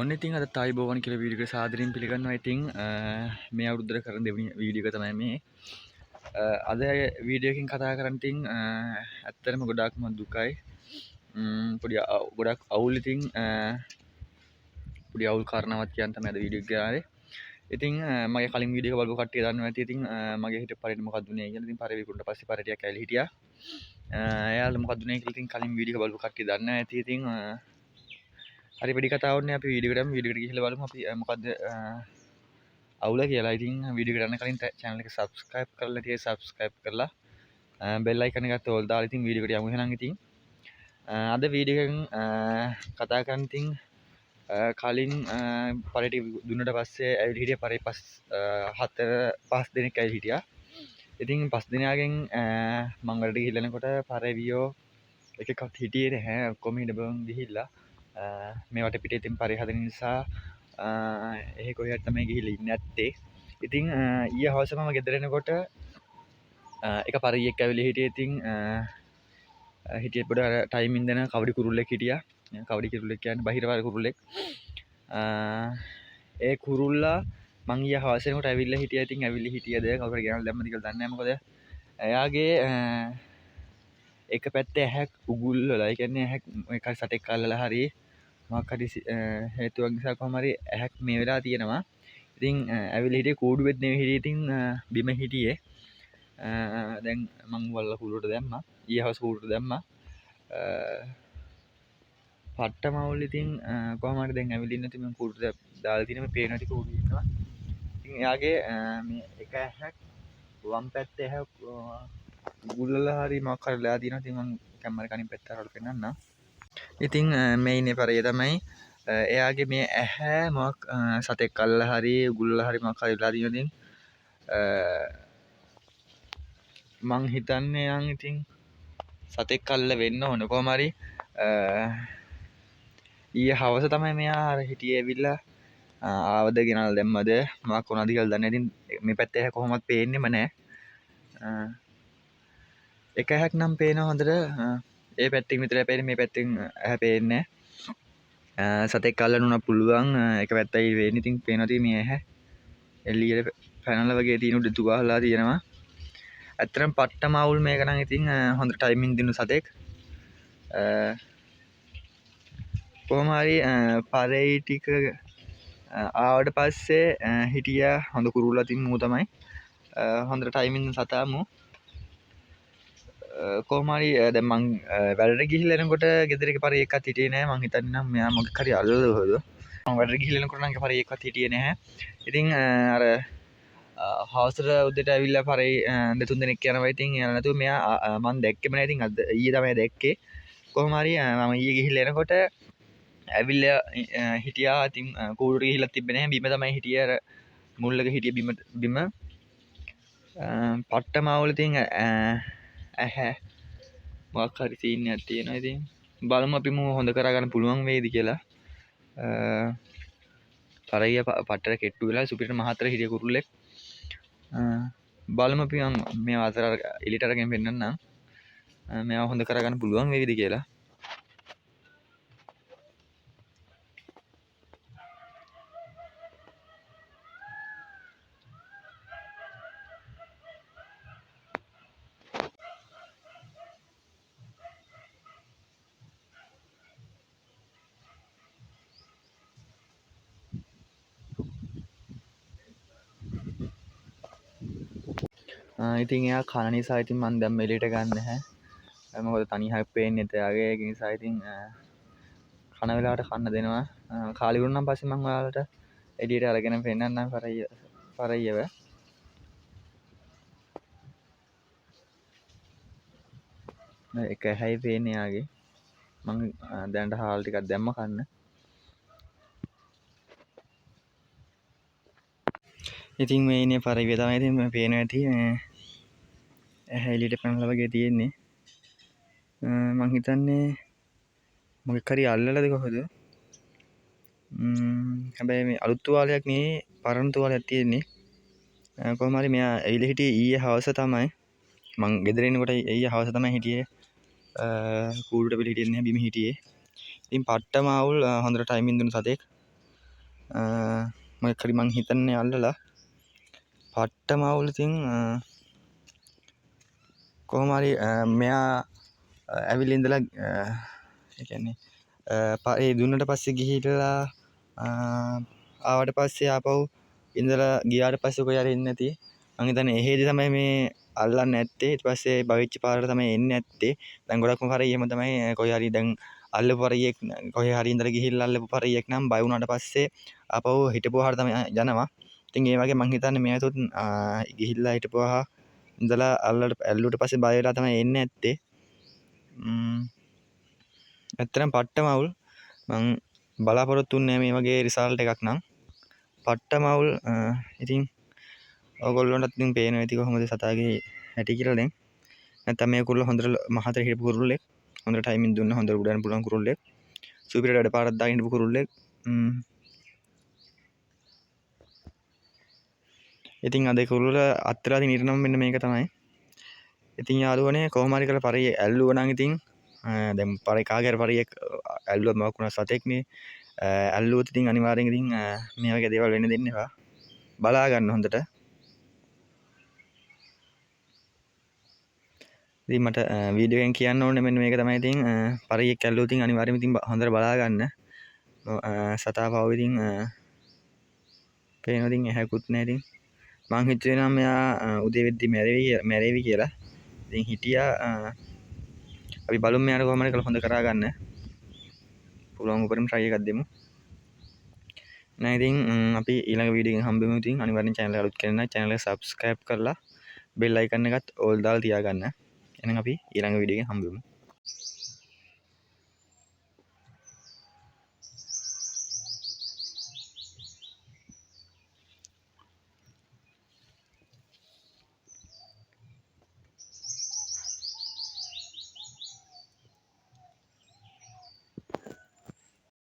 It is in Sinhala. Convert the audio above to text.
ඔන්න ඉතින් අද ආයුබෝවන් කියලා වීඩියෝ එක සාදරයෙන් පිළිගන්නවා. ඉතින් මේ අවුරුද්දට කරන දෙවෙනි වීඩියෝ එක තමයි මේ. අද වීඩියෝ එකකින් කතා කරන් ඉතින් ඇත්තටම ගොඩාක්ම දුකයි. පොඩි ගොඩක් අවුල් ඉතින් පොඩි අවුල් කාරණාවක් කියන්න තමයි අද වීඩියෝ එක ගානේ. ඉතින් මගේ කලින් වීඩියෝ එක බලපු කට්ටිය දන්නවා ඇති. ඉතින් මගේ හිත පරිට මොකක්ද උනේ කියලා. ඉතින් පරි විකුණුට පස්සේ පරි ටිකක් ඇවිල්ලා හිටියා. එයාලා මොකක්ද උනේ කියලා ඉතින් කලින් වීඩියෝ එක බලපු කට්ටිය දන්නවා ඇති. ඉතින් හරි පොඩි කතාවක් නේ අපි වීඩියෝ එකට යමු. වීඩියෝ එකට ගිහලා බලමු අපි මොකද්ද අවුල කියලා. ඉතින් වීඩියෝ එකට යන්න කලින් channel එක subscribe කරලා තියෙයි, subscribe කරලා bell icon එකත් ඕල් දාලා ඉතින් වීඩියෝ එකට යමු. එහෙනම් ඉතින් අද වීඩියෝ එකෙන් කතා කරන්න ඉතින් කලින් පරි ටික දුන්නට පස්සේ ඇවිල්ලා හිටියා පරි පස් හතර පහ දෙනෙක් ඇවිල්ලා හිටියා. ඉතින් පස් දෙනාගෙන් මං වැඩට ගිහිල්ලා එනකොට පරවියෝ එකෙක්වත් හිටියේ නැහැ. ඔක්කොම හිටබන් ගිහිල්ලා මේ වටපිටේ ඉතින් පරි හදන නිසා එහෙ කොහේ හරි තමයි ගිහිල්ලා ඉන්නේ නැත්තේ. ඉතින් ඊයේ හවස මම ගෙදර එනකොට එක පරියෙක් ඇවිල්ලා හිටියේ. ඉතින් හිටියේ පොඩ අර ටයිමින් දෙන කවඩි කුරුල්ලෙක් හිටියා. කවඩි කුරුල්ලෙක් කියන්නේ බහිරවර කුරුල්ලෙක්. ඒ කුරුල්ලා මං ඊයේ හවස එනකොට ඇවිල්ලා හිටියා. ඉතින් ඇවිල්ලා හිටියද කවුරු හරි ගෙනල්ලා දැම්මද කියලා දන්නේ නැහැ. මොකද එයාගේ එක පැත්තේ ඇහැක් උගුල් වල, ඒ කියන්නේ ඇහැක් එකයි සතෙක් අල්ලලා හරි මොකක් හරි හේතුවක් නිසා කොහොම හරි ඇහැක් මේ වෙලා තියෙනවා. ඉතින් ඇවිල්ලා හිටියේ කූඩුවෙත් නෙවෙයි හිටියේ, ඉතින් බිම හිටියේ. දැන් මං වල්ලා කූඩුවට දැම්මා. ඊයේ හවස කූඩුවට දැම්මා. පට්ට මවුල් ඉතින් කොහොම හරි දැන් ඇවිල්ලා ඉන්න. ඉතින් මං කූඩුවට දාලා තියෙන මේ පේන ටික කූඩුවේ ඉන්නවා. ඉතින් එයාගේ මේ එක ඇහැක් වම් පැත්තේ ඇහැක් උගුල්වල හරි මොකක් හරි වෙලා තියෙනවා. ඉතින් මං කැමරා එක අනිත් පැත්තට අරලා පෙන්නන්නම්. ඉතින් මේ ඉන්නේ පරේ තමයි. එයාගේ මේ ඇහැ මොකක් සතෙක් අල්ලලා හරි උගුල්වල හරි මොකක් හරි වෙලා තියෙනවා. ඉතින් මං හිතන්නේ යන් ඉතින් සතෙක් අල්ලලා වෙන්න ඕන කොහොම හරි. ඊයේ හවස තමයි මෙයා අර හිටියේ ඇවිල්ලා. ආවද ගෙනල්ලා දැම්මද මොකක් වුණාද කියලා දන්නේ නැහැ. ඉතින් මේ පැත්තේ ඇහැ කොහොමවත් පේන්නෙම නැහැ. එක ඇහැක් නම් පේනවා හොඳට. ඒ පැත්තෙන් විතරයි පේන්නේ, මේ පැත්තෙන් ඇහැ පේන්නේ නැහැ. සතෙක් අල්ලන්න උනා පුළුවන්. එක පැත්තයි පේන්නේ. ඉතින් පේනවා ඉතින් මේ ඇහැ එළියට පැනලා වගේ තියෙන උඩ තුවාලා තියෙනවා. ඇත්තටම පට්ටම අවුල් මේක නම්. ඉතින් හොඳ ටයිමින් දිනු සතෙක්. කොහොම හරි පරේ ටික ආවට පස්සේ හිටියා හොඳ කුරුල්ලා. ඉතින් මූ තමයි හොඳට ටයිමින් සතා මූ. කොහොම හරි දැන් මං වැඩට ගිහිල්ලා එනකොට ගෙදර එක පරි එකක්වත් හිටියේ නෑ. මං හිතන්නේ නම් මෙයා මොකක් හරි අල්ලලා හොද. මං වැඩට ගිහිල්ලා එනකොට නම් පරි එකක්වත් හිටියේ නැහැ. ඉතින් අර හවසට උදේට ඇවිල්ලා පරි දෙතුන් දෙනෙක් යනවා. ඉතින් යනවා නැතුව මෙයා මං දැක්කෙම නෑ. ඉතින් අද ඊයේ තමයි දැක්කේ. කොහොම හරි මම ඊයේ ගිහිල්ලා එනකොට ඇවිල්ලා හිටියා. ඉතින් කූඩුවට ගිහිල්ලා තිබ්බේ නැහැ. බිම තමයි හිටියේ. අර මුල්ලක හිටියේ බිම. පට්ටම අවුල ඉතින් ඇහැ මොකක් හරි සීන් එකක් තියෙනවා. ඉතින් බලමු අපි මූව හොඳ කරගන්න පුළුවන් වේද කියලා. පරయ్య පට්ටට කෙට්ටු වෙලා සුපිරිට මහතර හිටිය කුරුල්ලෙක්. බලමු අපි මං මේවා අතර එළියට අරගෙන පෙන්නන්නම්. මේවා හොඳ කරගන්න පුළුවන් වේවිද කියලා. ඉතින් එයා කන නිසා ඉතින් මං දැන් එළියට ගන්න නැහැ. මොකද තනි හැක් පේන්නේ නැත එයාගේ. ඒක නිසා ඉතින් කන වෙලාවට කන්න දෙනවා. කාලි වුණා නම් පස්සේ මං ඔයාලට එළියට අරගෙන පෙන්නන්නම් පරయ్యව. එක ඇහැයි පේන්නේ එයාගේ. මං දැනට හාල් ටිකක් දැම්ම කන්න. ඉතින් මේ ඉන්නේ පරිවිය තමයි. ඉතින් මේ පේනවා ඇති මේ ඇහැ එළියට පැනලා වගේ තියෙන්නේ. මං හිතන්නේ මොකෙක් හරි අල්ලලාද කොහොද? හැබැයි මේ අලුත් තුවාලයක් නෙවෙයි පරණ තුවාලයක් තියෙන්නේ. කොහොම හරි මෙයා ඇවිල්ලා හිටියේ ඊයේ හවස තමයි. මං ගෙදර එනකොට ඊයේ හවස තමයි හිටියේ. කූඩුවට පිළි හිටියේ නෑ, බිම හිටියේ. ඉතින් පට්ටම අවුල්, හොඳට ටයිමින් දුන්න සතෙක්. මොකෙක් හරි මං හිතන්නේ අල්ලලා. පට්ටම අවුල්. ඉතින් කොහොම හරි මෙයා ඇවිල්ලා ඉඳලා, ඒ කියන්නේ, ඒ දුන්නට පස්සේ ගිහිල්ලා, ආවට පස්සේ ආපහු ඉඳලා ගියාට පස්සේ කොහේ හරි එන්නේ නැති. මං හිතන්නේ එහෙදි තමයි මේ අල්ලන්නේ නැත්තේ. ඊට පස්සේ භවිච්ච පාරට තමයි එන්නේ නැත්තේ. දැන් ගොඩක්ම පරයි එහෙම තමයි, කොහේ හරි දැන් අල්ලපු පරයියෙක් කොහේ හරි ඉඳලා ගිහිල්ලා අල්ලපු පරයියෙක් නම් බය වුණාට පස්සේ ආපහු හිටපු ආහාර තමයි යනවා. ඉතින් ඒ වගේ මං හිතන්නේ මේ අතොත්, ගිහිල්ලා හිටපු ආහාර ඉඳලා ඇල්ලුවට පස්සේ බය වෙලා තමයි එන්නේ නැත්තේ. ඇත්තටම පට්ටම අවුල්. මං බලාපොරොත්තු වුණේ නෑ මේ වගේ රිසල්ට් එකක් නම්. පට්ටම අවුල්. ඉතින් ඔයගොල්ලන්ටත් ඉතින් පේනවා ඇති කොහොමද සතාගේ හැටි කියලා දැන්. නැත්තම් මේ කුරුල්ල හොඳට මහතට හිටපු කුරුල්ලෙක්. හොඳට ටයිමින් දුන්න, හොඳට උඩ යන්න පුළුවන් කුරුල්ලෙක්. සුපිරියට වැඩ පාරක් දාගෙන හිටපු කුරුල්ලෙක්. ඉතින් අද කුරුල්ල අත්දලා තියෙන ඉරණම මෙන්න මේක තමයි. ඉතින් යාළුවනේ කොහොම හරි කරලා පරි ඇල්ලුවා නම් ඉතින්, දැන් පරි කාගේ හරි පරියෙක් ඇල්ලුවත් මොකක් වුණා සතෙක්නේ. ඇල්ලුවොත් ඉතින් අනිවාර්යෙන් ඉතින්, මේ වගේ දේවල් වෙන්න දෙන්න එපා. බලා ගන්න හොඳට. ඉතින් මට, වීඩියෝ එකෙන් කියන්න ඕනේ මෙන්න මේක තමයි. ඉතින්, පරියෙක් ඇල්ලුවොත් ඉතින් අනිවාර්යෙන්ම ඉතින් හොඳට බලා ගන්න. සතා පව් ඉතින්, පේනවා ඉතින් ඇහැකුත් නෑ. ඉතින් මං හිතුවේ නම් මෙයා, උදේ වෙද්දි මැරෙවි කියලා. ඉතින් හිටියා, අපි බලමු මෙයාට කොහොම හරි කරලා හොඳ කරා ගන්න. පුළුවන් උපරිම try එකක් දෙමු. නෑ ඉතින්, අපි ඊළඟ වීඩියෝ එකෙන් හම්බෙමු. ඉතින් අනිවාර්යෙන් channel එක අලුත් කෙනෙක් නම් channel එක subscribe කරලා bell icon එකත් all දාලා තියාගන්න. එහෙනම් අපි ඊළඟ වීඩියෝ එකෙන් හම්බෙමු.